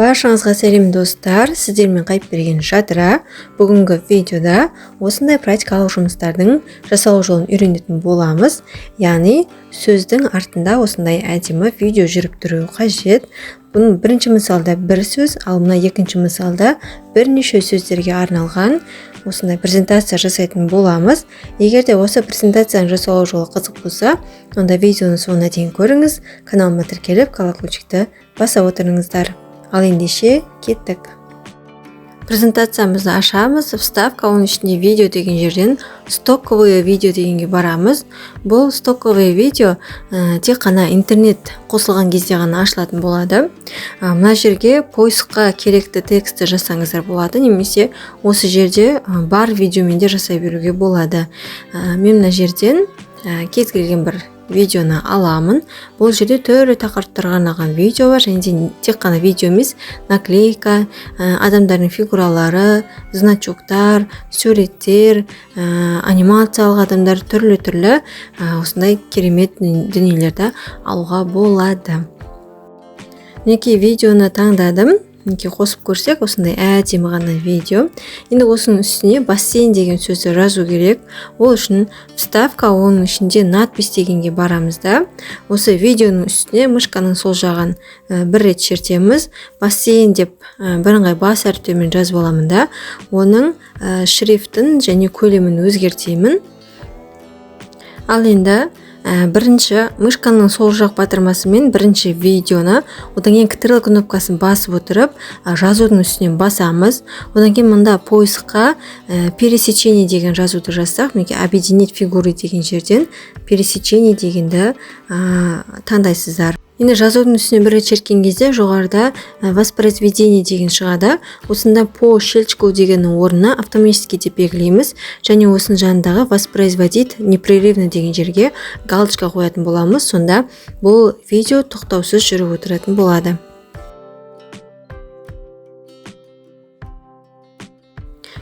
Баршаңызға сәлем, достар! Сіздермен Қайыпберген Жадыра. Бүгінгі видеода осындай практикалық жұмыстардың жасалу жолын үйренетін боламыз. Яғни сөздің артында осындай әдемі видео жүріп тұруы қажет. Бұның бірінші мысалда бір сөз, ал мына екінші мысалда бірнеше сөздерге арналған осындай презентация жасайтын боламыз. Егер де осы презентацияның жасалу жолы қызық болса, онда видеоны соңына дейін көріңіз, каналыма тіркеліп, колокольчикті баса отырыңыздар. Ал ендеше кеттік. Презентациямызды ашамыз. Вставка, оның ішінде видео деген жерден стоковое видео дегенге барамыз. Бұл стоковое видео тек қана интернет қосылған кезде ғана ашылатын болады. Мына жерге поискқа керекті текстті жазсаңыздар болады немесе осы жерде бар видеомен де жасай беруге болады. Мен мына жерден кез келген бір видеоны аламын. Бұл жерде түрлі тақырыптарға арналған видео бар және де тек қана видео емес, наклейка, адамдардың фигуралары, значоктар, суреттер, анимациялық адамдар, түрлі түрлі осындай керемет дүниелерді алуға болады. Мінекей, видеоны таңдадым. Мінекей, қосып көрсек, осындай әдемі ғана видео. Енді осының үстіне «бассейн» деген сөзді жазу керек. Ол үшін вставка, оның ішінде надпись дегенге барамыз да, осы видеоның үстіне мышканың сол жағын бір рет шертеміз. «Бассейн» деп бірыңғай бас әріптермен жазып аламын да, оның шрифтін және көлемін өзгертемін. Ал енді бірінші мышканың сол жақ батырмасымен бірінші видеоны, одан кейін Ctrl кнопкасын басып отырып, жазудың үстінен басамыз. Одан кейін мында поискқа «пересечение» деген жазуды жазсақ, мінекей, «объединить фигуры» деген жерден «пересечение» дегенді таңдайсыздар. Енді жазудың үстіне бір рет шерткен кезде жоғарыда «воспроизведение» деген шығады. Осында «по щелчку» дегеннің орнына «автоматически» деп белгілейміз және осының жанындағы «воспроизводить непрерывно» деген жерге галочка қоятын боламыз. Сонда бұл видео тоқтаусыз жүріп отыратын болады.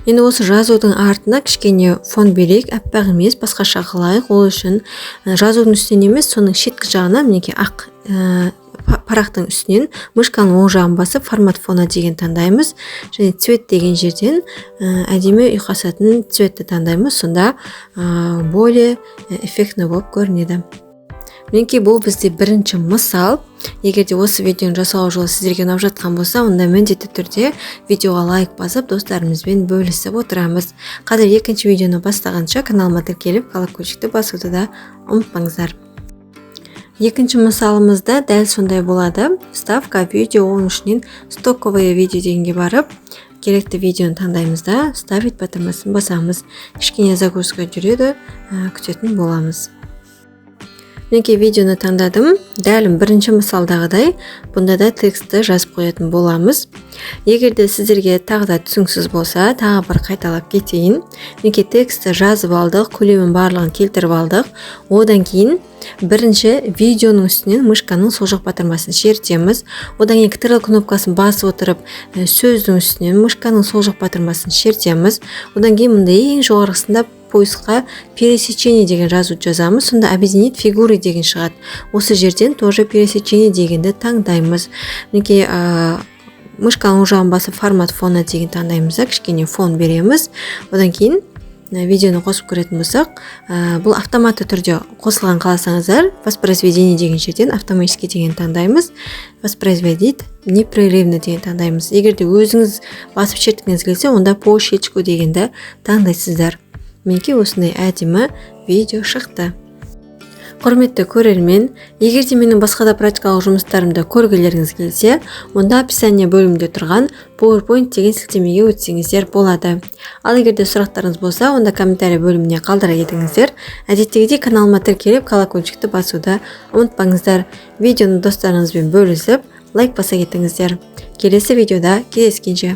Енді осы жазудың артына кішкене фон берейік, аппақ емес, басқаша қылайық. Ол үшін жазудың үстінен емес, соның шеткі жағына, мінекей, ақ парақтың үстінен мышканың оң жағын басып, «формат фона» деген таңдаймыз және «цвет» деген жерден әдемі ұйқасатын цветті таңдаймыз. Сонда более эффектно болып көрінеді. Мінекей, бұл бізде бірінші мысал. Егер де осы видеоның жасалу жолы сіздерге ұнап жатқан болса, онда міндетті түрде видеоға лайк басып, достарымызбен бөлісіп отырамыз. Қазір екінші видеоны бастағанша, каналыма тіркеліп, колокольчикті басуды да ұмытпаңыздар. Екінші мысалымызда дәл сондай болады. Вставка, видео, оның ішінен стоковое видео дегенге барып, керекті видеоны таңдаймыз да, «вставить» батырмасын басамыз. Кішкене загрузка жүреді, күтетін боламыз. Мінекей, видеоны таңдадым. Дәл бірінші мысалдағыдай бұнда да текстті жазып қоятын боламыз. Егер де сіздерге тағы да түсініксіз болса, тағы бір қайталап кетейін. Мінекей, текстті жазып алдық, көлемін барлығын келтіріп алдық. Одан кейін бірінші видеоның үстінен мышканың сол жақ батырмасын шертеміз. Одан кейін Ctrl кнопкасын басып отырып, сөздің үстінен мышканың сол жақ батырмасын шертеміз. Одан кейін мында ең жоғарғысында поискқа «пересечение» деген жазуды жазамыз. Сонда «объединить фигуры» деген шығады. Осы жерден тоже «пересечение» дегенді таңдаймыз. Мінекей, мышканың оң жағын басып, «формат фона» деген таңдаймыз да, кішкене фон береміз. Одан кейін видеоны қосып көретін болсақ, бұл автоматты түрде қосылған қаласаңыздар, «воспроизведение» деген жерден «автоматически» деген таңдаймыз, «воспроизводить непрерывно» деген таңдаймыз. Егер де өзіңіз басып шерткіңіз келсе, онда «по щелчку» дегенді таңдайсыздар. Мінекей, осындай әдемі видео шықты. Құрметті көрермен, егер де менің басқа да практикалық жұмыстарымды көргілеріңіз келсе, онда описание бөлімінде тұрған PowerPoint деген сілтемеге өтсеңіздер болады. Ал егер де сұрақтарыңыз болса, онда комментарий бөліміне қалдыра кетіңіздер. Әдеттегідей, каналыма тіркеліп, колокольчикті басуды ұмытпаңыздар. Видеоны достарыңызбен бөлісіп, лайк баса кетіңіздер. Келесі видеода кездескенше!